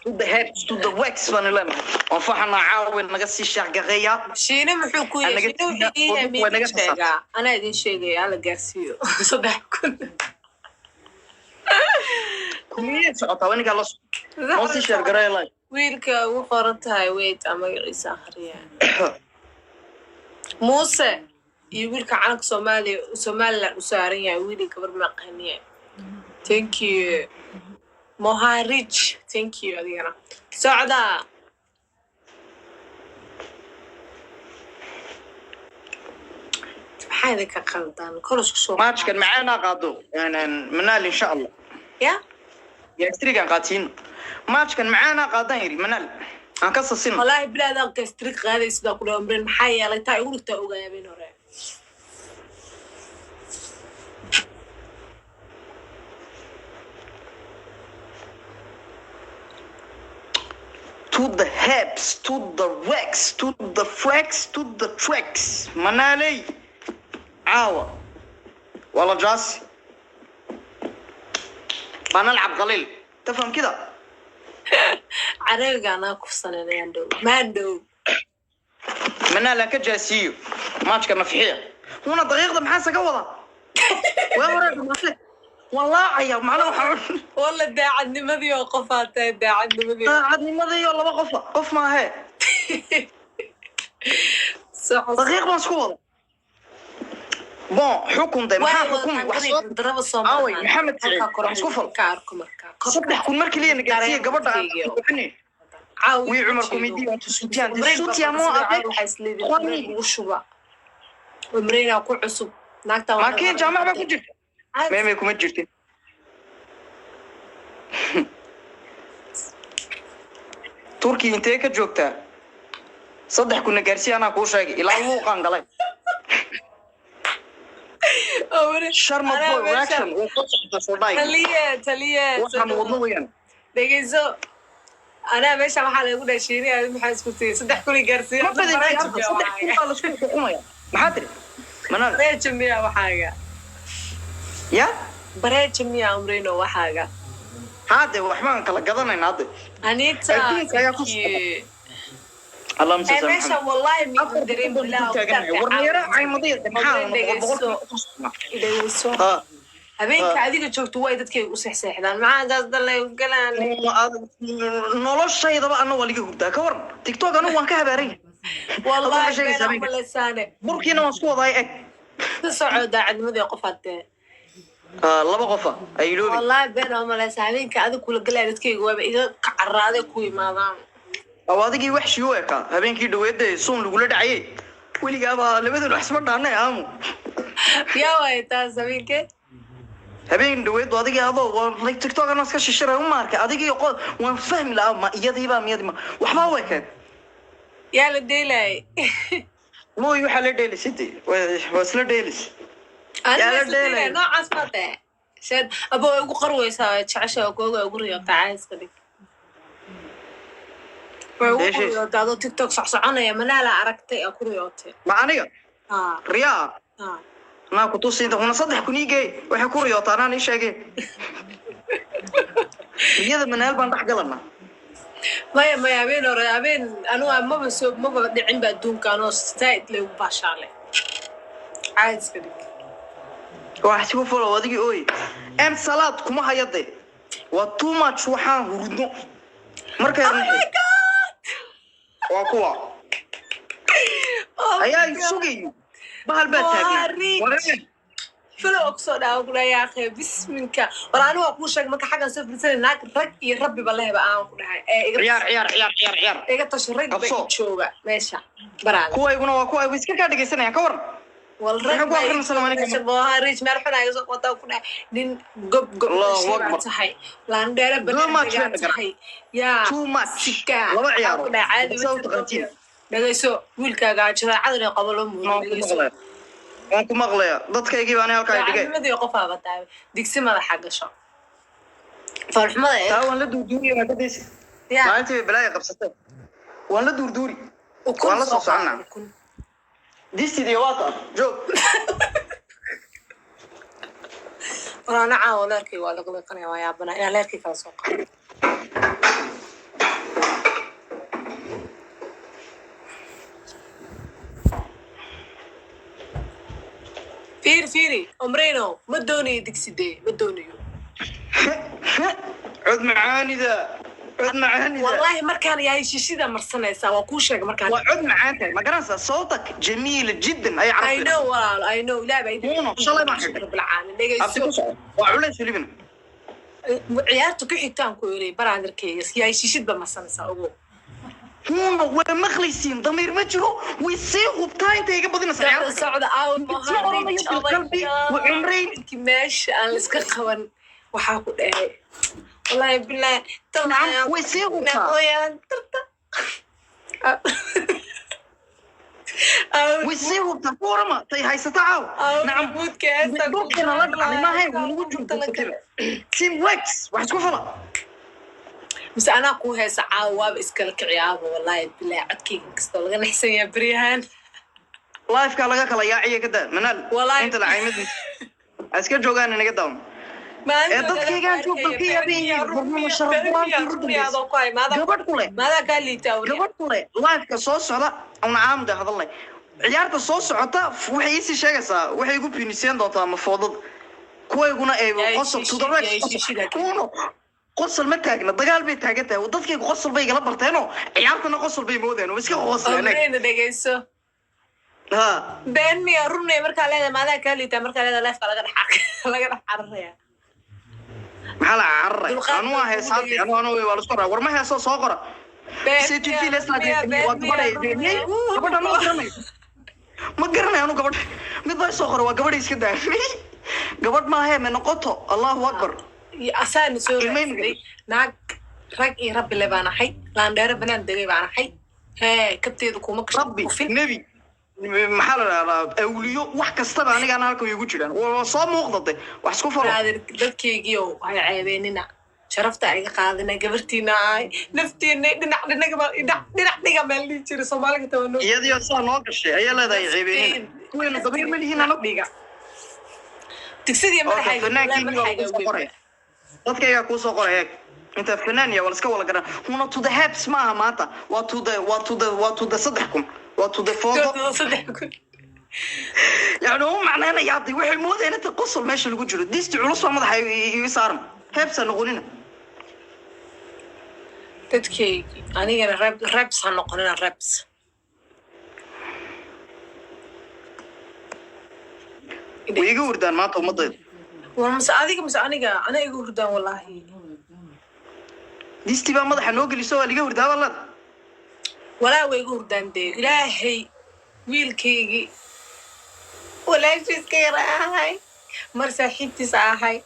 To the heads, to the wax baan leenahay. Waan faxanaa caawa, naga sii shaargareeya. Shiine muxuu ku yahay? Anaga Shiine wuxuu ii yahay way ma naga idin sheegaa? Anaa idin sheegaya, hala gaarsiiyo 3000. Miyay socotaa? Waa ninkaa la socda, noo sii shaargareeya live. Wiilka ugu qoran tahay, wait, a magaciisa akhriya, Muuse, iyo wiilka calanka Soomaaliya, Somaliland u saaran yahay, wiilii gabar maqaniye. Thank you, Moharich, thank you. Adigana socdaa. Maxaa idinka qaldan? Kor isku soo Maajkan macaanaa qaado Manaal, insha Allah. Ya. Gastrigan qaatiin, maajkan macaanaa qaadaan yidhi Manaal, aan ka sasin. Wallaahi bilaadaa gastrik qaaday sidaa ku dhawa mren. Maxaa yeelay, taa igu dhigtaa ogaay habeen hore. To the heps, to the rex, to the flex, to the tracks. Manaaley caawa waa la jaasi. بنلعب قليل، تفهم كده؟ Carabiga anaa kufsananayaan dhow maandhow. منال ka jaasiyo maajka nafxiya huna daqiiqda maxaa saga wada waa hore dhamaatay, waan laacaya macnaha waxaa. Walla daacadnimadii oo qofaa tahay, daacadnimadii. Daacadnimadii oo laba qofa, qof maahe. Soco. Daqiiq baan isku wada. Bon, xukun de maxaa xukumi wax soo daraba. Aaway, Maxamed Siciid, wax isku fal. Ka arko markaa. 3000 mar keliya na gaarsiiya gabadha aan bixinay. Oui, Umar Comedy, on te soutient. Te soutiens moi avec 3000. Ugu shuba Umreyna ku cusub naagta. Laakiin jaamac baa ku jirta. Meemay kuma jirtin. Turki intee ka joogtaa? 3000 na gaarsiiya, anaa kuu sheegay, ilaa luuqaan galay. Sharma Boy reaction wuu soo socdaa, soo dhaay. Taliye, taliye. Waxaan wadno weeyaan. Dhegeyso, anaa meesha waxaa lagu dhashiinay, maxaa isku tiyey? 3000 i gaarsiiya. Ma badin ciyaarta, 3000 baa laisku xukumaya. Maxaa tiri, Manaal? Bareeja miya waxaaga? Ya. Bareeja miya, Umreyno, waxaaga? Haade waxbaan kala gadanaynaa hadde. Anita. Adduunka ayaa ku Thank you. Allahumma ee salli meesha ala wallahi Muhammad. miidan dareemi bilaa. Warneera caymadaya maxaa boqol boqol? Dhegeyso. Ha. Habeenka adiga joogto way dadkay u seexseexdaan, maxaa daas dalay galaan? Noloshaydaba ana waa liga hurdaa, ka waran TikTok anigu waan ka habaaray. Wallahi waxaa sheegaysaa been habeenka. Umalesaane. Burkiina waan isku wadaay, eg. Ka soco, daacadnimadii qof hadee. Ah, laba qofa ay iloobi. Wallahi been umaleysa, habeenka adiga kula galaya dadkayga waaba iga kacaraade ku imaadaan. Oo adigii waxshi u ekaa habeenkii dhaweedda suun lagula dhacayay, weligaaba labadan wax isma dhaanay aamu. Yaa waay taas habeenke? Habeen dhaweed adigii adoo waa like TikTok anaa iska shishiray uma arkay adigii qo waan fahmi lahaa, ma iyadiiba miyadii ma waxbaa u ekeed. Yaa la dheelay? Mooy, waxaa la dheelisay, waa isla dheelis. Yaa la dheelay. Noocaas ma tahe sheed abo way ugu qarweysaa, jecesha googa ugu riyoota, caayiska dhig, way ugu Dheeshees. riyoota adoo TikTok socsoconaya manaala aragtay aa ku riyootay. Ma aniga? Ha. Riyaa. Ha. Anaa kutusinta una 3000 ii geey, waxay ku riyootaa anaan ii sheegay, riyada Manaal baan dhex galanaa. Maya, maya, habeen hore, habeen anugu maba soo maba dhicin ba adduunka anoo zaaid laygu baashaalay, caayiska dhig. Wax isku follow adigii ooy m salaad kuma hayade, waa too much, waxaan hurudno markay Oh my God. Waa kuwa Oh my ayaa God. sugayo, bahal baa Waa taagnaa. rich. Wareen. Filo oo kusoo dhaawo ku dhahay yaakhe bisminka wala anigu waa kuu sheeg marka xaggan soo fadhiisanay naag rag iyo rabbiba lehba aan ku dhahay ee iga Ciyaar, ciyaar, ciyaar, ciyaar, ciyaar. Iga tasho, rag ba Qabso. ii jooga meesha baraada. Kuwayguna waa kuwaygu iska kaa dhegaysanayaan, ka waran? Wal rag Maxaa ku baa ii akhrinaysaa jooga aniga? meesha boha rich meel xun iga soo wataa ku dhahay nin gob gob Allahu dhashay baa Akbar. tahay, laandheere Too much. banaandegaa tahay yaa Too much. Sika. Laba Waxaa ciyaaro. ku dhahay caadi. Saa u taqaantiin. Dhegayso, wiilkaaga jiraacadana qabo loo muudo. Waan ku Dhegayso. maqlaya, waan ku maqlaya, dadkaygii baan halkaa dhigay. Daacadnimadii qof aaba tahay, digsi madaxa gasho farxumada ee Taa waan la duurduuri maadadiisi. Yaa. Maalintii bay balaaya qabsatay, waan la duurduuri. Ukun. Waan la soo soo qaado soconaa. Ukun. Distid iyo waata joog. Walaana caawa leerkay waa laga liqanaya, waa yaabana inaa leerkii kala soo qaado. Fiiri, Omreno, ma doonayo digsidee, ma doonayo. Cod macaanida, cod macaanida. Wallahi markaan yahay shishida marsanaysaa, waa kuu sheegay markaan. Waa cod macaan tahay, ma garanaysaa? صوتك جميل جدا ay I carabta. know, walaal, I know. Ilaah baa idin Muuno, shalay baan xidhay. Rabbil caalamiin. Abti Dhegeyso. ku soco, waa culays welibana. Ciyaarta ku xigtaan ku yiri, baraadarkayga, yahay shishid ba marsanaysaa, ogow. Huuna way maqlaysiin, damiir ma jiro, way sii hubtaa intay iga badinaysa Socda. Ciyaarta kale. Socda aaw. Ma oranayo bilqalbi wa cumrayn. Meesha aan la iska qaban waxaa ku dhahay, wallahi bilahi. Nacam, way sii hubtaa. Way sii hubtaa, ku warama tay haysata caaw. Nacam, dhulkana la dhacday maahayn, wuu nagu joogto team wex wax isku fala. Mise anaa kuu heesa caawa, waaba iskala kiciyaaba. Wallahi bilahi, codkayga kastoo laga naxsan yahay beryahan. Liveka laga kala yaaciya, ka daa Manaal. Wallahi. Inta la caymad iska joogaan, inaga daawan ee dadkaygaan joog balka yaaban yihiin barnaamij sharaf la'aantii ugu dambeysay. Gabadh kule. Maadaa kaa liitaa weli. Gabadh kule liveka soo socda una caamda hadalnay, ciyaarta soo socota waxay iisii sheegaysaa, waxay igu piiniseen doontaa ma foodada kuwayguna ay Yaay qosol shishid, to the rex. Yaay shishida. Kuno qosol ma taagna, dagaal bay taagan tahay. Dadkaygu qosol bay igala barteenoo ciyaartana qosol bay moodeen, way iska qosleen. Omreyna, dhegeyso. Ha. Been miya runay markaa leedahay? Maadaa kaa liitaa markaa leedahay, liveka laga dhex cararaya. Maxaa la cararay? Dulqaad Anu waa baa kugu heesaatay. dhegeysa. Anu waa la isku qoraa, war ma heesoo soo qora. Been C'est une miya, fille, laisse la miya, been waa miya, gabadha run miya? gabadha ma garanayo, ma garanayo anu gabadha. Mid baa soo qora, waa gabadha, iska daa, gabadh maahe, ma noqoto. Allahu akbar. Iyo asaana soo Ilmayn. raadsaday naag rag iyo rabbi le baan ahay, laandheero banaan degay baan ahay, hee, kabteedu kuma gasho. Rabbi kufin. Nebi, maxaa la dhahdaa, awliyo, wax kastaba anigaana halka way igu jiraan, waa soo muuqda de, wax isku falo. Brother, dadkaygiiow hay ceebeenina, sharafta iga qaadina, gabartiina ahay, naftiina dhinac dhinaga dhinac dhinac dhiga meel dhihi jira Soomaaliga tabanoo. Iyadii saa noo gashay ayaa leedahay ceebeenina, kuweenu dabiir ma lihiin anagu. Dhiga digsidii. Okay, Madaxayga fanaankii waa madaxayga kuusoo qoraya, dadkaygaa kuusoo qoraya. Eeg inta fanaan ya waa la iska wala garan. Huna to the heps maaha maanta, waa to the 3000, waa to the foodo. 3000. Yani u macnaynaya hadda, waxay moodayaan inta qosol meesha lagu jiro. Disti culus baa madaxa iga saaran, heebsa noqonina. Dadkaygi, anigana reps ha noqonina, reps. Way iga hurdaan maanta ummadayda. War mise adiga mise aniga ana iga hurdaan, wallaahi. Disti baa madaxa noo geliso, waa liga hurdaa baa leeda. Walaa way iga hurdaan dee. Ilaahay, wiilkaygii walaashiiska yar ahay, mar saaxiibtiisa ahay,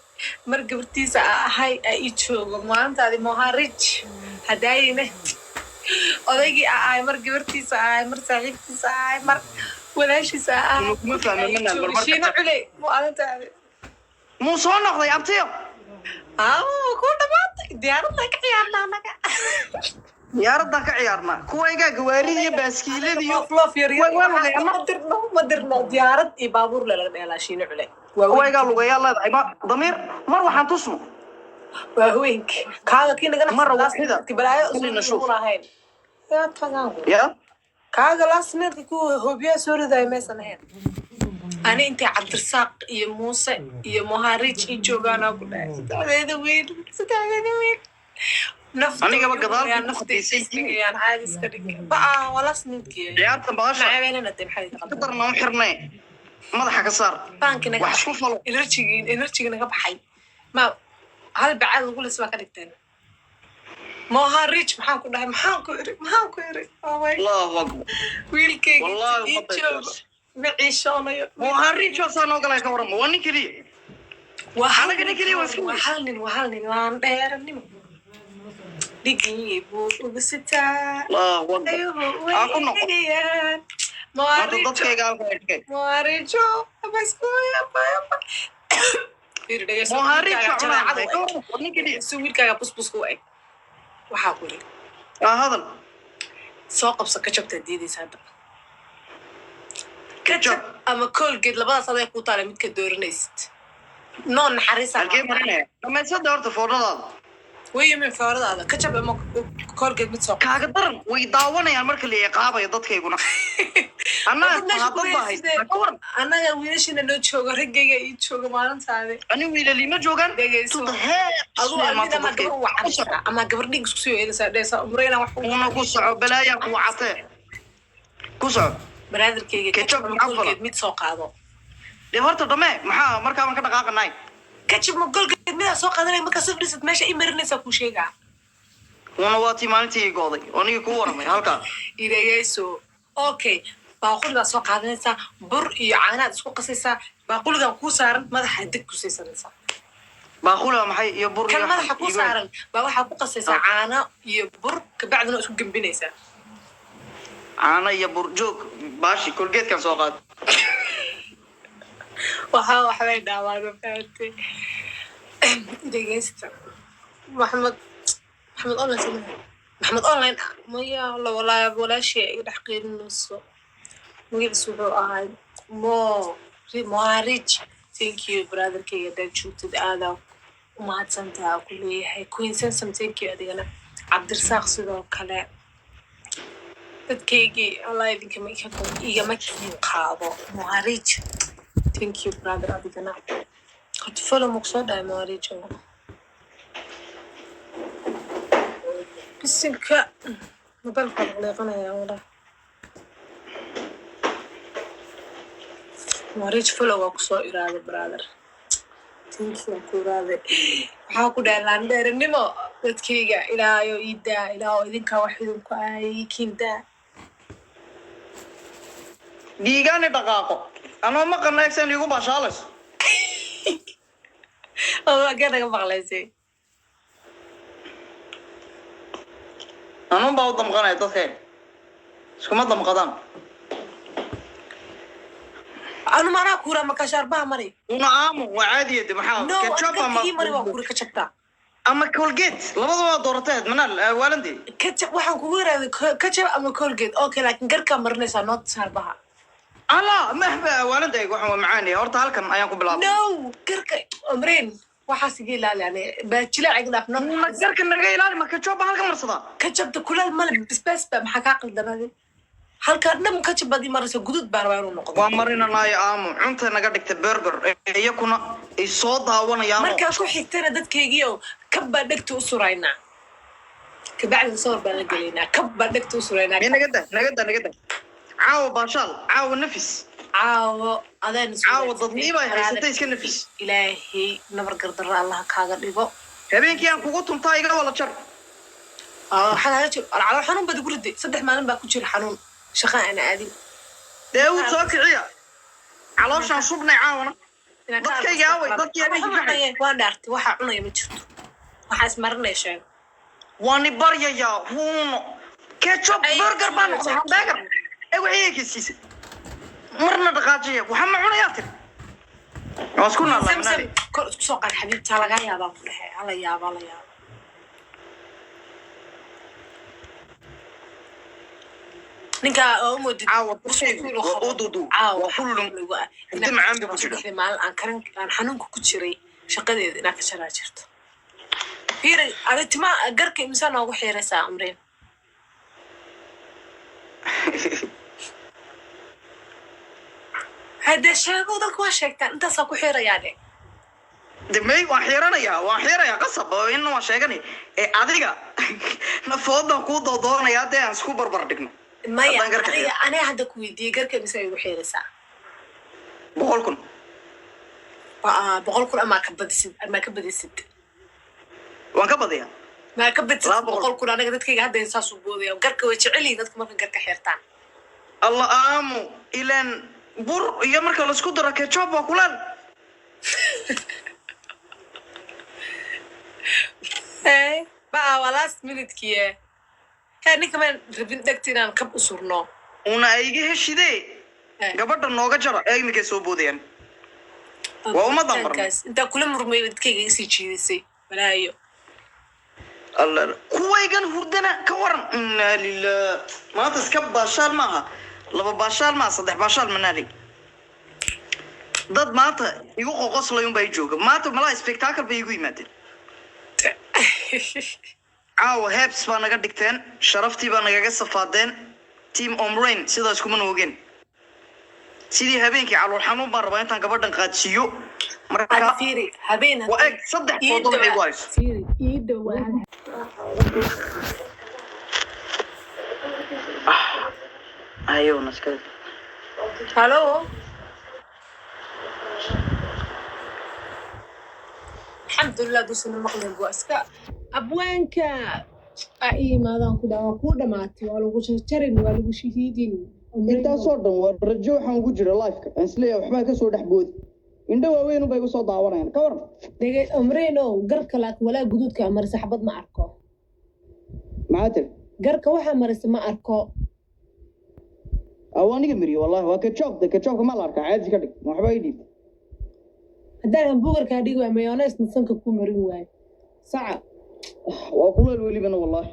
mar gabartiisa ahay, aa ii joogo maalintaadi Moharij hadaayine, odaygii ahay, mar gabartiisa ahay, mar saaxiibtiisa ahay, mar walaashiisa ahay. Kuma fahmin manaan marmarka. Shiino culey maalintaadi. Muu soo noqday abtiyo? Aa, ku dhamaatay, diyaaradda ka ciyaarna anaga. Diyaaradaan ka ciyaarnaa, kuwaygaa gawaarida iyo baaskiilada iyo Loof yar yar. Way lugeeyaa Ma dirno, ma dirno, diyaarad iyo baabuur le laga dheelaa, Shiino cule. Waa weyn. Kuwaygaa lugeeyaa leedahay, ma damiir mar waxaan tusno. Waa haweenka kaaga kii naga. Marra waxida. Balaayo. Kulli nashuuf. Ahayn yaa tagaan. Ya. Kaaga last minute kuwa hoobiyaa soo ridaaya maysan ahayn. Ani intay Cabdirasaaq iyo Muuse iyo Moharij ii joogaanaa ku dhahay, saddexdeeda wiil, saddexdeeda wiil. Nafta Anigaba gadaal ku nafta khatiisay. Iskagayaan caadi iska dhig baa, waa last minute. Ciyaartan baasha. Macabeynana de, maxay Ka darnaa u xirnay, madaxa ka saar. Baanki naga Wax isku falo. Energy naga baxay, ma hal bacaad lagu lis baa ka dhigteen. Moharij, maxaan ku dhahay, maxaan ku iri, maxaan ku iri? Oh my. Allahu akbar. Wiilkayga Wallahi ii ummadda joogo ma ciishoonayo. Moharij waa noo galay, ka warama, waa nin keliya. Waa hal Anaga nin keliya waa iska waa weyn. hal nin, waa hal nin, waan dheeranimo dhigii buu ugu sitaa. Allahu akbar. Ayuhu way Aan ku noqo. dhigayaan. Maanta Moharijo. Dadkayga halka dhigay. Moharijo abaisku. Fiiri, dhegeyso. Moharij Wiilkaaga waa cunaa jadeecada u ka eg. warama, waa nin keliya. Si wiilkaaga busbuska u eg waxaa ku iri. Aa, hadal. Soo qabso kajabtaa diidaysa hadda. Ketchup. Ketchup ama Colgate, labadaas aday ku taala, midka dooranaysid noo naxariisa. Halkee marinaya dhamaysada horta foodhadaada? Way yimin fooradaada ketchup ama Colgate mid soo. Kaaga daran, way daawanayaan marka la iqaabayo dadkayguna. Annaga Dad meesha ku dad baa haysatee. haysta, ka waran? Annaga wiilashina noo jooga, raggayga ii jooga maalintaadi. Ani wiilalima joogaan. Dhegeyso. To the head. Aduu mid ama gabar u wacanaysaa ama gabar dhig isku soo eelaysaa, dhehaysaa umreyna wax. Una ku soco, balaayaa ku wacatee, ku soco. Brotherkayga, Ketchup ketchup ama maxaa fala? Colgate mid soo qaado. Dee horta dhamee, maxaa markaa baan ka dhaqaaqanay? Ketchup ma Colgate midaa soo qaadanaya. Markaa soo fadhiisad meesha i marinaysaa, kuu sheegaa. Una waa tii maalintii ii go'day oo nigii kuu waramay halkaa. Idhegeyso, okay, baaquli baad soo qaadanaysaa, bur iyo caanaad isku qasaysaa, baaquligan kuu saaran madaxa deg ku siisanaysaa. Baaqula maxay iyo bur Kan iyo madaxa kuu saaran baa waxaa ku qasaysaa caano iyo bur, kabacdina waa isku gembinaysaa. Caano iyo bur, joog, baashi Colgatekan soo qaad. Waxaa waxbay dhaawaan, ma fahamtay? Dhegeysta, Maxamed, Maxamed online samaha, Maxamed online maya la walaa walaashii ay dhex qiirinayso. Magaciisu wuxuu ahay Mo Moharij. Thank you, brotherkayga, haddaad joogtid aadaa u mahadsantaha ku leeyahay. Queen Sensam, thank you adigana. Cabdirasaaq sidoo kale. Dadkaygii, Allah idinkama igama kiin qaado. Moharij, thank you brother, adigana. Horta follow ma kusoo dhahay Moharij? Bisinka, mobilka leeqanaya walaa. Moharij, follow waa kusoo iraada brother, thank you ku iraaday. Waxaa ku dhahay laandheerinimo dadkayga, ilaahayo ii daa, ilaaho idinkaa wax idinku ahay kiin daa. Dhiigaani dhaqaaqo anoo maqana egsan iigu baashaalayso. Oo agee naga maqlaysay? Anun baa u damqanaya, dadkayga iskuma damqadaan. Anu maanaa kuura markaa shaarbaha mari. Una aamu, waa caadiya de, maxaa? No. Ketchup ama Ii mari waa kuuri ka jabtaa. Ama Colgate, labadaba waa doorateed manaal waalandii. Ketchup waxaan kugu iraaday, ketchup ama Colgate, okay, laakiin garkaa marinaysaa, noot shaarbaha. Ala mahba waalandayg, waxaan waa macaanaya. Horta halkan ayaan ku bilaabay. No, garka omreen waxaas iga ilaali, yani baajilaac iga dhaaf, no. Ma garka naga ilaali, ma ketchup baa halkan marsadaa? Ketchupta kulaal male, basbaas ba maxaa kaa qaldanaaday? Halkaa dhan ketchup baad ii maraysa, guduud baa rabaa inuu noqdo. Waa marinanaayo, aamu, cunta naga dhigta burger ee iyakuna ay soo daawanayaan. Markaa ku xigtana dadkaygiio kab baa dhegta u suraynaa, kabacdina sawir baan la gelaynaa, kab baa dhegta u suraynaa. Mee naga da, naga da, naga da. Caawa baashaal, caawa nafis. Caawo adaan isku Caawa raadsatay. Dadnii bay haysatay, iska nafis. Ilaahay nabar gardarro Allaha kaaga dhigo. Habeenkii aan kugu tuntaa iga wala jar. Waxaa kaaga jiro calool xanuun baad igu riday, 3 maalin baa ku jira xanuun, shaqa aan aadin. Daawud soo kiciya, calooshaan shubnay caawana. Dadkayga aaway, dadkii habeenkii baxay. Waan dhaartay, waxaa cunaya ma jirto, waxaa ismarinaya sheego. Waani baryayaa huuno, ketchup Ay, burger baa noqday hamburger ee wixii ekeysiisay marna dhaqaajiya, waxa ma cunayaa tiri, waa isku Samsam naalaa. Kor isku soo qaad xabiibtaa, lagaa yaabaa ku dhexe, hala yaaba, la yaaba. Ninka oo u moodid Caawa dadkaygu waa ududu. Caawa waa kullun lagu ah inta macaan bay ku jira. Saddexdii maalin aan karan aan xanuunka ku jiray shaqadeeda inaa ka jaraa jirto. Fiiri adi tima garka imisa noogu xiiraysaa, Amreen? Haddee sheego, dadka waa sheegtaan, intaasaa ku xiirayaa dhe. De may, waan xiiranayaa, waan xiirayaa qasab oo inna waan sheeganay ee adiga nafoodan kuu doodoonayaa, dee aan isku barbar dhigno. Maya. Haddaan garka Aniga xiiro. Aniga hadda ku weydiiyey, garka imisa igu xiiraysaa? 100,000. 100,000 amaa ka badisid, amaa ka badisid? Waan ka badiyaa. Maa ka badisid? 200. 100,000 aniga dadkayga hadda saas u boodaya, garka way jecel yihiin dadka marka garka xirtaan. Allah aamu, ilaan bur iyo marka laisku daro ketchup waa kulaal. Baa waa last minute-kii he, ninka maan rabin dhegta inaan kab u surno. Una ayga heshidee. Gabadha nooga jara ee iminkay soo boodayaan waa ummadan barnay. Intaas intaa kula murmay dadkayga iga sii jiidisay balaayo. Alla kuwaygan hurdana ka waran, inaa lilah, maanta iska baashaal maaha, laba baashaal maaha, saddex baashaal manaali. Dad maanta igu qoqoslay unbaa i jooga maanta, malaa spectacle bay igu yimaadeen. Caawa heebs baa naga dhigteen, sharaftii baa nagaga safaadeen. Team Omrain sidaas kuma noogeen. Sidii habeenkii calool xanuun baan rabaa intaan gabadhan qaadsiiyo. Marka Fiiri, habeen waa eeg, saddex foodo waxay ku hayso. Fiiri, ii dhowaa. Ayo naska. Halo, alxamdulilah, duusana maqlin. Waa iska abwaanka a ii imaadaan ku dhaa, waa kuu dhamaatay, waa lagu jarjarin, waa lagu shahiidin. Intaasoo dhan waa rajo. Waxaan ugu jira liveka aan isleeyahay waxbaa kasoo dhex boodi, indho waaweyn bay igu soo daawanayaan. Ka waran? Dhege Omreyno, garka laakiin walaa guduudka marisa xabad ma arko. Maxaa tiri? Garka waxaa marisa ma arko. Waa aniga miriyo, wallahi waa ketchup. De ketchupka ma la arkaa? Caadi ka dhig, ma waxba ii dhiibta. Haddaan hamburgerkaa dhigi waay, mayonnaise sanka ku marin waayo saca. Waa kuleel welibana, wallahi.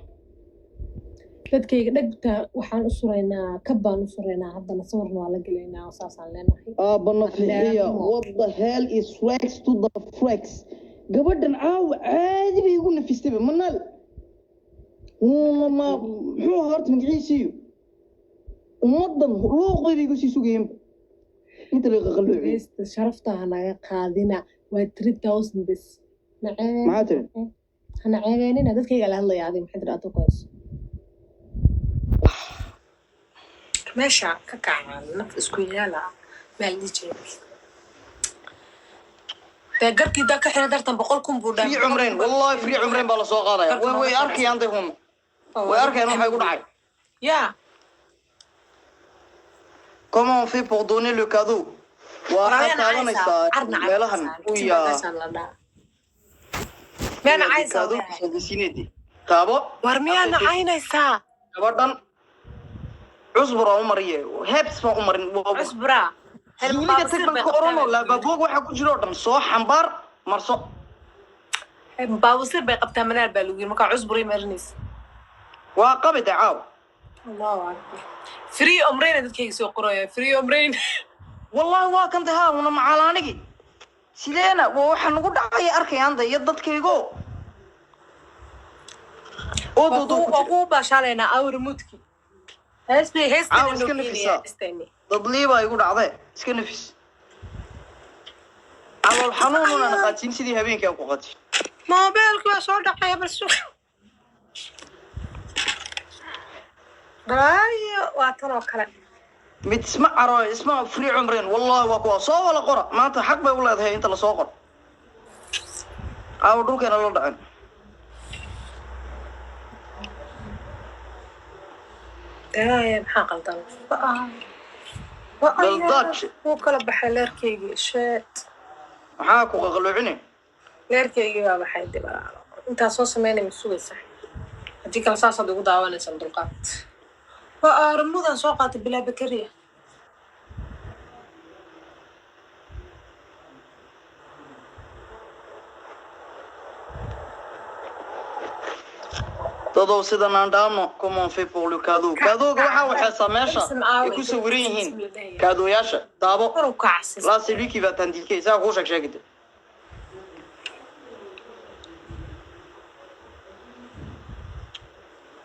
Dadkayga dhegta waxaan u suraynaa, kab baan u suraynaa, haddana sawirna waa la gelaynaa oo saasaan leenahay. Aabba nafixiya. What the hell is flex to the flex? Gabadhan caawa caadi bay igu nafistayba. Manaal uuna ma muxuu ahaa horta magaciisiiyo? Ummaddan luuqday bay igu sii sugayeenba inta laga qalloociyey. Dhegeysta, sharafta ha naga qaadina, waa 3000 bes. Maxaa tiri? Hana ceebeenina, dadkayga la hadlaya. Adiga maxay tidhi ku hayso meesha ka kacaan naf isku yaala meel dhihi jiray dee garkii daa ka xiran dartan 100,000 buu Free Cumreyn, wallahi free Cumreyn baa lasoo qaadaya. Way arkayaan day hum, way arkayaan waxay ku dhacay. Ya. Comment on fait pour donner le cadeau? Waxaad taabanaysaa meelahan uya. Miyaa nacaysaa? Cadeau sont dessinés. Taabo. War miyaa nacaynaysaa? Gabadhan cusbur aan u mariye, hebs baan u marin. Cusbura. Zuuliga tag baan ka oranoo, laababoog waxa ku jira oo dhan soo xambaar, marso. Baabusir bay qabtaa, manaal baa lagu yiri markaa cusburay marinaysa. Waa qabide caaw. Allahu akbar, free Omreyna dadkayga soo qoraya, free Omreyn. Wallahi waa kan tahaa una macaalaanigi sideena waa waxa nagu dhacaya arkayaan da iyo dadkaygo oo doodoo ku waa jira. Kuu baashaalaynaa awr mudki heestay. Caawa iska nafisaa. Heestayni. Dadlii baa igu dhacde, iska nafis. Calool xanuununa naqaatiin sidii habeenkii aan ku qatin. Moobeelki waa soo dhacaya, bal sug. Balaayo waa tan oo kale. Mid isma caro, isma free Cumreen, wallahi waa kuwa soo wala qora. Maanta xaq bay u leedahay inta lasoo qoro. Caawa dhulkeena la dhacen. Daaya, maxaa qaldan? Baldaaj. Wuu kala baxay leerkaygii, sheet. Maxaa ku qaqaloocine? Leerkaygii baa baxay dib. Intaa soo sameynay ma sugaysa? Haddii kale saasaad igu daawanaysan. Dulqaad waa aaramudan soo qaatay bilaa bakariya. Dadow, sidan aan dhaano. Comment on fait pour le cadeau? Cadeauga waxaa waxaysaa meesha ay ku sawiran yihiin cadeauyaasha. Taabo. Kor u kacsi. Là, c'est lui qui va t'indiquer saa kuu sheeg sheegida.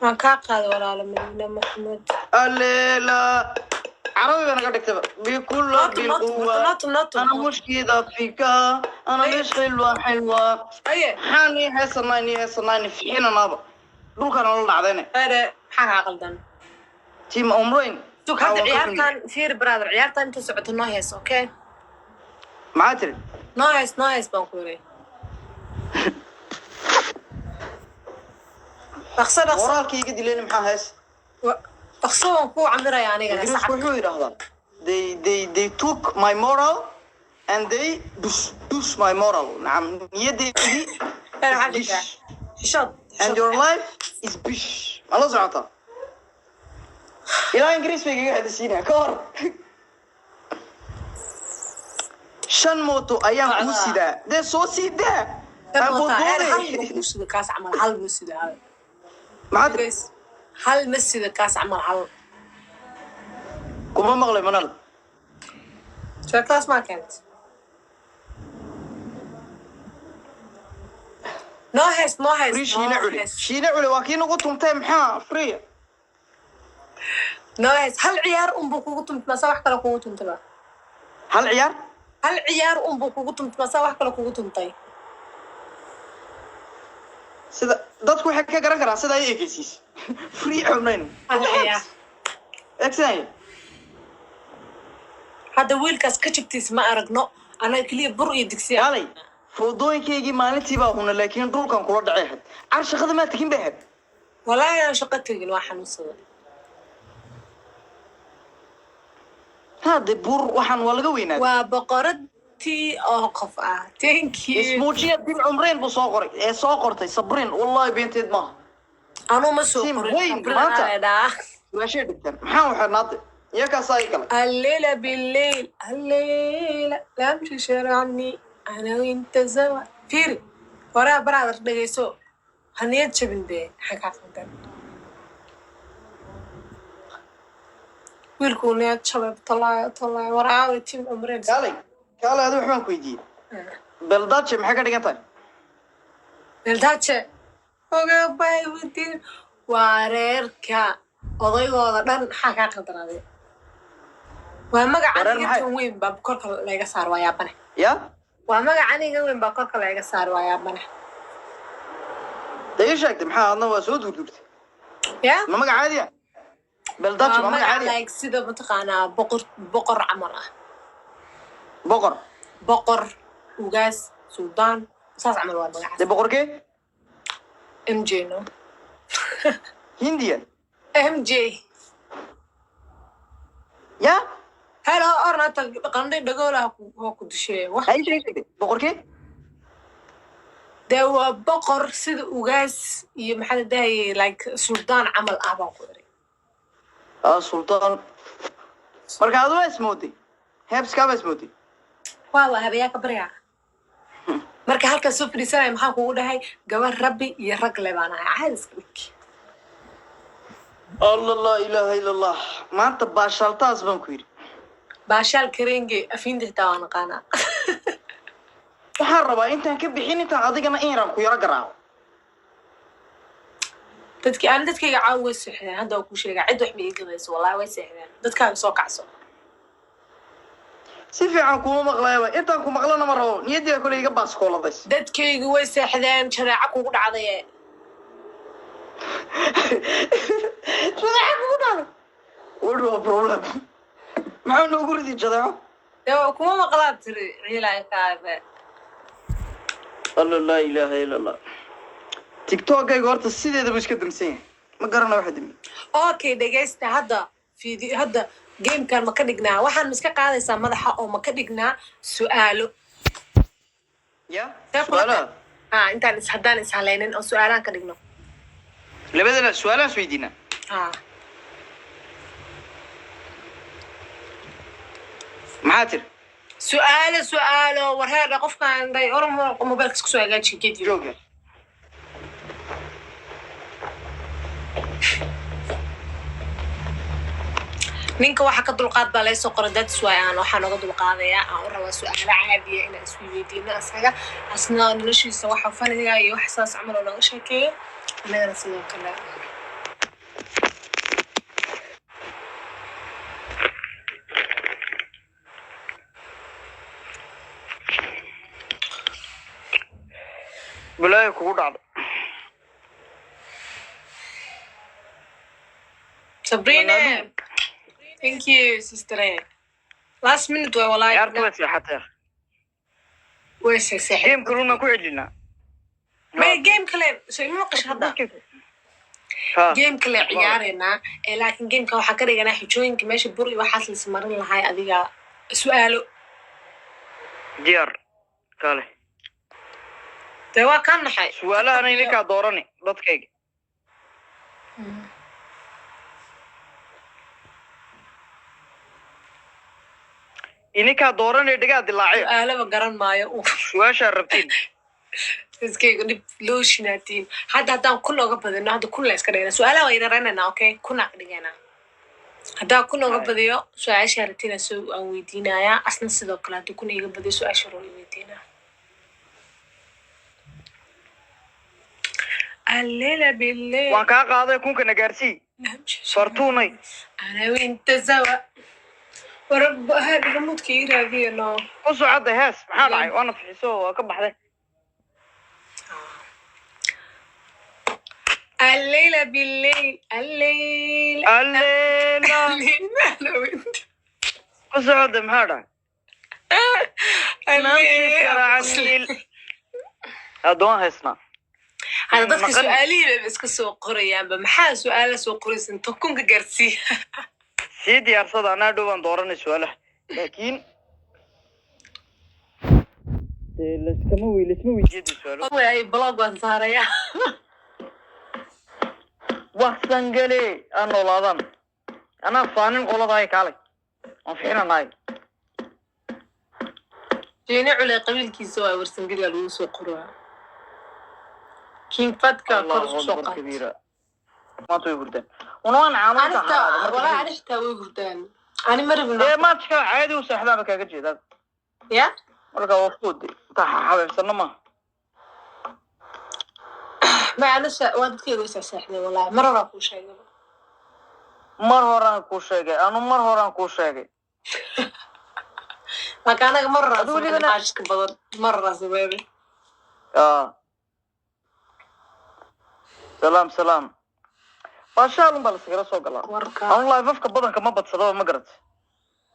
Waan kaa qaaday, walaalo Madiine Maxamed. Aleela carabi baa naga dhigtaba بكل بالقوة. Notum notum. أنا مش كده فيك، أنا مش حلوة حلوة. Aye. Maxaan ii heesanaa, ii heesanaa fixinanaaba dhulkan la dhacdayne. Ere, maxaa kaa qaldan? Team Omrain. Sug hadda ciyaartan fiir, brother, ciyaartan inta socoto noo hees, okay? Maxaa tiri? Noo hees, noo hees baan ku yiri. Dhaqso, dhaqso. Qoraalkii iga dileen, maxaa hees? Dhaqso, waan kuu camiraya anigana. Ingiriisku Sacabka. wuxuu yidhaahdaa they took my moral and they dus dus my moral. Nacam, niyadeydii Ere, maxaa is bish. jirtaa? Xishood. And your life is bish. Ma la socotaa? Ilaa Ingiriis bay kaga hadisiinaya ka hor. Shan mooto ayaan kuu Socdaa. sidaa dee, soo sii daa. Aan Hal boodboodey. buu sida kaas camal, hal buu sida, hal. Maxaa tiri? Guys, hal ma sida kaas camal, hal. Kuma maqlay, Manal. Sheekadaas maa keentay? Noo hees, noo hees. Free Shiine Noo Culi. hees. Shiine Culi waa kii nagu tumtay, maxaa free? Noo hees. Hal ciyaar unbuu kugu tumtay mase wax kale kugu tumtayba? Hal ciyaar. Hal ciyaar unbuu kugu tumtay mase wax kale kugu tumtay? Sida dadku waxay ka garan karaan sida ay ekeysiis free Cumrayn. Hal ciyaar. Egsanay. Hadda wiilkaas ka jabtiisa ma aragno, anaga keliya bur iyo digsiya. Kaalay, foodooyinkaygii maalintii baa huna, laakiin dhulkan kula dhacay ahayd. Car, shaqada maa tegin bay ahayd. Walaahi aan shaqo tegin, waa xanuunsaday. Hade bur waxaan waa laga weynaaday. Waa boqoradtii oo qof ah, thank you. Ismuujiya dib Cumrayn buu soo qoray ee soo qortay Sabrin, wallahi beenteed maaha. Anuu ma soo Sim qorin. weyn Sabrina. maanta. Anaa dhaa. Su'aashay dhigteen, maxaan u xirnaade iyakaasaa i galay. الليلة بالليل الليلة لا أمشي شارعني أنا وأنت سوا. fiiri horaa, brother, dhegeyso, ha niyad jabin dee. Maxaa kaa qaldan? Wiilkuu niyad jabay. Tolaayo, tolaayo, waraawi team Cumreen. Kaalay, kaalay, adi waxbaan ku weydiiyey. Beldaaje maxay ka dhigan tahay? Beldaaje ogabay wadiin waa reerka odaygooda dhan. Maxaa kaa qaldanaaday? Waa magaca Wareer aniga maxay? Tan weyn baa korka layga saar, waa yaabane. Ya. Waa magaca aniga weyn baa korka layga saar, waa yaabane. Dee ii sheegtay, maxaa adna waa soo duurduurtay? Ya. Ma magac caadi ah Beldaaje? Waa Ma magac magac caadi ah? Like sida mataqaanaa boqor, boqor camal ah. Boqor. Boqor, ugaas, suldaan, saas camal waa magacaas. Dee boqorkee? MJ, no. Hindiya? MJ. Ya. Hello, ornata qandhay dhagoolaha ha ku dishee wax. Ha ii sheegtay, boqorkee? Dee waa boqor sida ugaas iyo maxaa la dahayay, like suldaan camal ah baan ku iri. Ah, sultaan. Marka adu waa ismooday, heebskaa baa ismooday. Waa habeeyaa ka baryaa. Marka halkaas soo fadhiisanaya, maxaa kugu dhahay? Gabar rabbi iyo rag le baan ahay, caadi iska dhig. Allah, laa ilaaha ila Allah, maanta baashaaltaas baan ku yidhi. Baashaal karenge, afiinta xitaa waa naqaanaa. Waxaan rabaa intaan ka bixin, intaan adigana in yaraan ku yaro garaaco. Dadkii aan dadkayga caawa way seexdeen. Hadda waa kuu sheegaa, cid wax ma ii gadayso, wallahi way seexdeen. Dadkaaga soo kacso. Si fiican kuma maqlayaba, intaan ku maqlana ma rabo, niyaddeeda kole iga baaskooladays. Dadkaygu way seexdeen, jareeco kugu dhacdaye. Jadeeco kugu dhacday, what waa problem? Maxaa noogu ridi jadeeco? Dee waa kuma maqlaad tiri ciilankaabe. Alla, laa ilaaha ila Allah, TikTokayga horta sideedaba iska damsan yahay, ma garana waxa dami. Okay, dhegeysta, hadda video, hadda gamekan ma ka dhignaa? Waxaan ma iska qaadaysaa madaxa oo ma ka dhignaa su-aalo? Ya. See kula Su-aalaha? Ha, intaan is haddaan is halaynin oo su-aalahan ka dhigno. Labadana su-aalahan isweydiinaa. Ha. Maxaa tiri? Su-aalo, su-aalo. Warheedha, qofkaan day oromo mobailka isku soo hagaaji gediyo. Jooga. Ninka waxa ka dulqaad baa laysoo qoray. That's why aan waxaan oga dulqaadayaa, aan u rabaa su-aalo caadiya inaan isku weydiino asaga, asna noloshiisa waxa faniga iyo wax saas camal oo nooga sheekeeyo, anagana sidoo kale. Balaayo kugu dhacdo. Sabrina, thank you, sister. Last minute way, wallahi. Ciyaarta way seexatay. Way seexay. Game kaluna ku celinaa. May game kale so ima maqasho hadda. Ha. Game kale ciyaareynaa ee, laakiin gameka waxaa ka dhiganaa xijooyinka meesha bur iyo waxaas las marin lahay, adiga su-aalo. Diyaar, kale. Dee waa kaa naxay. Su-aalahana idinkaa doorani, dadkayga. Idinkaa dooranay, dhagaa dilaacay. Su-aalaba garan maayo. Su-aashaa rabtiin. Iskayga dhib loo shinaatiin. Hadda haddaan kun oga badino, hadda kun la iska dhigana, su-aalaha waa yareynayna. Okay, kunaa ka dhiganaa. Haddaan kun oga Hay. badiyo, su-aasha rabtina soo aan weydiinayaa, asna sidoo kale haddii kun iga badiyo, su-aasha roo i weydiinaa. الليلة بالليل Waan kaa qaaday, kunkana gaarsii. نمشي Fartuunay. أنا وأنت سوا ورب هذا رموتك يراضي نو. Ku socodda hees, maxaa dhacay? Waana fixiso, waa ka baxday. الليلة بالليل الليل Alleela. الليل أنا وأنت. Ku socodda, maxaa dhacay? الليل. Garaacan hadda waan haysnaa. هذا dadka Maqan. Su-aalihii bay iska soo qorayaanba, maxaa su-aala soo qoraysan tokunka gaarsiiya. Sii diyaarsada, anaa dhow baan dooranay su-aalaha, laakiin dee laskama wey, laisma weydiiyada su-aalo. Waay, blog baan saarayaa. Waxsangale aan noolaadaan, anaa faanin qoladahay, kaalay waan fixinanahay. Jeene culey qabiilkiisa waa Warsangeliya lagu soo qoraa. King Fadka kor Allahu isku soo akbar qaat. Kabiira, maanta way hurdaan una waan caanointa. Anigta walaa, ani xitaa way hurdaan, ani ma rabin. Dee maajka caadi u seexdaaba kaaga jeedaa. Ya. Marka waa fuud intaa xabeebsano maaha. Ma anasha waa dadkayga way seexseexdeen, wallahi mar horaa kuu sheegay. Mar horaan kuu sheegay, anu mar horaan kuu sheegay. Laakiin anaga mar horaa Adigu sameynay. Qaashka badan mar horaa sameynay. Ah. Salaam salaam, baashaalun baa lasigala soo galaa. Warka. Anu live afka badanka ma badsadaba, ma garat?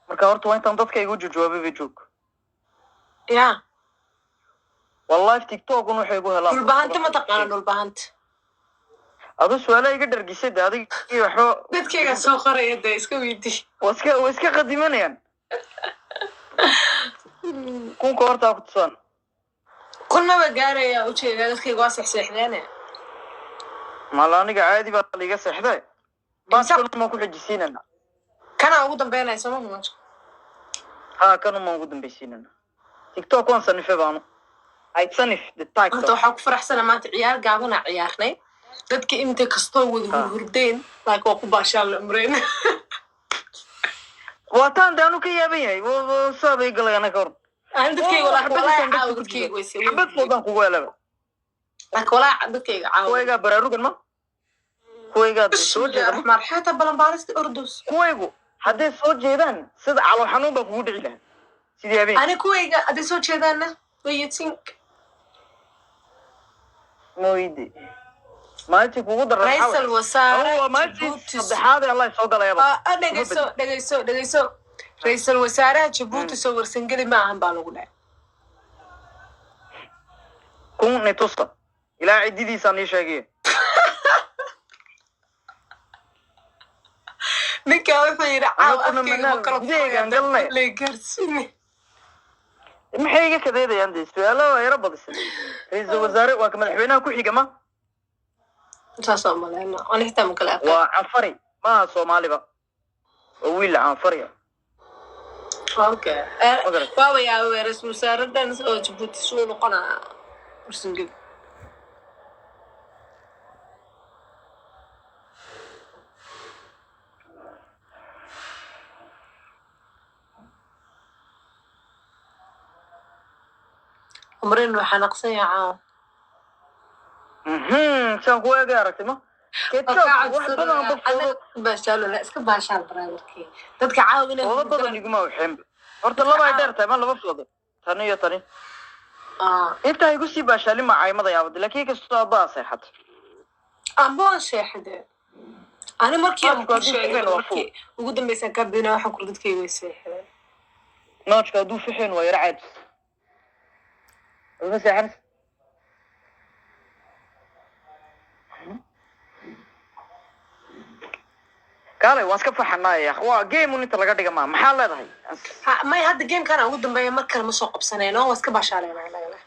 Marka horta waa intaan dadka igu jawaabay bay joog. Ya. Waa live TikTok un waxay igu helaan. Dhulbahanta ma taqaana dhulbahanta? Adu su-aalaha iga dhargisay de, adig waxba. Dadkayga soo qoraya dee, iska weydii. Waa iska qadimanayaan. Kunka hortaa ku tusaan. Kulmaba gaaraya ujeedaa, dadkayga waa seexseexdeene. Mala aniga caadi baa liiga seexday, baaskan ku xijisiinana. Kanaa ugu dambeynaya sooma majo? Ha, kan umaan ugu dambaysiinana. TikTok waan sanife baanu, I sanif the Horta TikTok. Waxaa ku faraxsana maanta ciyaar gaabana ciyaarnay, dadka inta kastoo wada hurhurdeen, laakiin waa ku baashaan la umreyn. Waa taan de anu ka yaaban yahay, saabay galay ana ka hor. Ani dadkayga walaa Xabad walaa isaan caawa dadka ku dadkayga way xabad foodaan kugu helaba. Laakiin walaa dadkayga caawa. Kuwaygaa baraarugan ma kuwaygaa dee soo jeeda ma? Raxmaan xataa balanbaarista ordos. Kuwaygu hadday soo jeedaan sida calool xanuun baa kugu dhici lahaa sidii habeenkii. Ani kuwayga hadday soo jeedaanna, what you think? Moyde maalintii kugu daran. Raisal wasaare waa maalintii Jabuuti. Saddexaad ee Allah soo galayaba. Ah, dhegeyso, dhegeyso, dhegeyso, ra-iisul wasaaraha Jabuuti soo Warsangeli ma ahan baa lagu dhahay. Kun ni tusa ilaa cididiisaa nii sheegaya. Ninkaa wuxuu yidhi caaw Anaguna afkayga ma manaal kala gudahaygaan galnay. Lay gaarsiine. Maxay iga kadeedayaan dee? Su-aalaha waa yaro badisay. Ra-iisul wasaare waa ka madaxweynaha ku xiga ma? Saas oo maleyna, ani xitaa ma kala aqaan. Waa Canfari, maaha Soomaaliba, waa wiil Canfari ah. Okay. Ma garat? Waaba yaabay ra-iisul wasaaradan oo Jabuuti suu noqonaa Warsangeli. Umrin waxaa naqsan yahay caawa. Saan ku eegay aragtay ma ketchup wax badan ba foodo. Baashaalo la iska baashaal brotherkii, dadka caawa inay Foodo badan iguma waxeenba horta, laba ay dheer tahay ma, laba foodo, tani iyo tani. Intaa igu sii baashaalin ma caymada yaabada, laakiin kastoo abbaa seexat. Amba waan seexade ani markii aan Maajku ku hadduu sheegay fixeen waa markii ugu dambeysaan kaa beenaa, waxaan kuri dadkayga way seexdeen. Noojka hadduu fixeen waa yaro caajis, ma seexan. Kaalay, waan iska faxanaya, waa game un inta laga dhiga maa, maxaa leedahay? Ha, may hadda gamekana ugu dambeeya, mar kale ma soo qabsanayno, waa iska baashaaleyna inagana.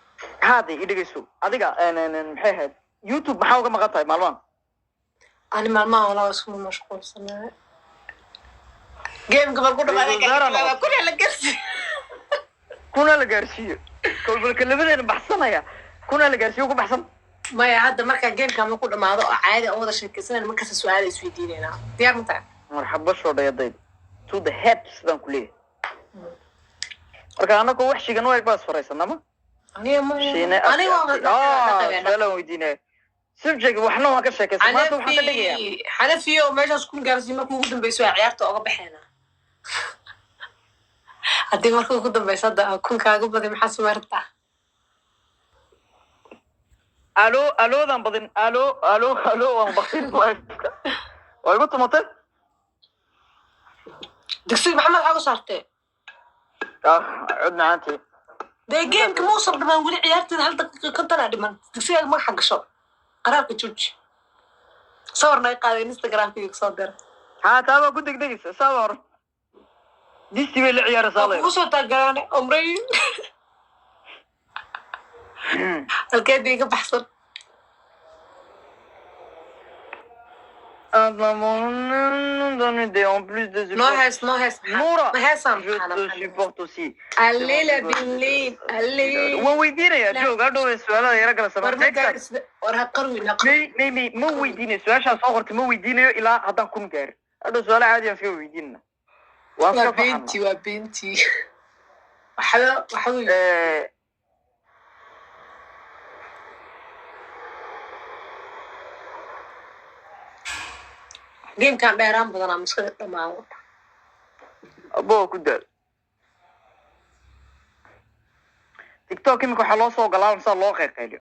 Haade i dhegeyso adiga, maxay ahayd YouTube, maxaa uga maqan tahay maalmahan? Ani maalmaha walaa waa isku mashquulsanaa, gameka marku Ra'iisul wasaare dhamaada noqon. Kuna la garsi. Kuna la gaarsiiyo kolbalka labadeena baxsanaya, kuna la gaarsiiyo ku baxsan. Maya, hadda markaa gameka marku dhamaado oo caadi aan wada sheekaysanayna, markasta su-aala isweydiinayna, diyaar ma tahay? Marxaba, soo dhayadayda to the head sidaan ku leeyahay. Marka anagoo waxshigan u eg baa isfaraysanama. Aniga ma Shiine. aniga waa Su-aalaan weydiinaya, Subject waxna waan ka sheekaysan. Maanta waxaan ka dhigayaa Xanafi, Xanafiyo, meeshaas kun gaarsiin. Marka ugu dambeyso waa ciyaarta oga baxeena. Haddii marka ugu dambeyso hadda aan kun kaaga baday, maxaa sameyrtaa? Alo, aloodan badin. Alo, alo, alo, waan baktin. Waa igu tumatay. Dugsiga Maxamed waxaa ku saartee? Ah, cod macaantii. Dee gameka ma usan dhamaan weli. Ciyaarteeda 1 daqiiqa 50 aa dhiman. Dugsigaaga magaxa gasho, qaraarka jooji, sawir naga qaaday, Instagramkayga kusoo dira. Haa, taabaa ku degdegaysa. Saaba hor disti bay la ciyaaraysaa. Waa kugu soo taagaraane omray. Halkeed iga baxsan. En plus de Noo hees, noo hees. Noura, ma heesaan? je te supporte aussi. Alila billiin alil. Waan weydiinaya, joog, hadhow su-aalada yara kala War samaa. ma gaarsiida? War ha qarwin, ha qarwin. May, may, may, ma weydiinayo su-aashaa soo qortay. Ma weydiinayo ilaa haddaan 1000 gaarin. Hadhow su-aala caadi aan iska weydiinana, waan Waa iska faxana. beentii, waa beentii. Waxba waxba. Gamekan dheeraan badanaa, maskaga dhamaado. Aboo, ku daal. TikTok imika waxaa loo soo galaa saa loo qeyqeyliyo.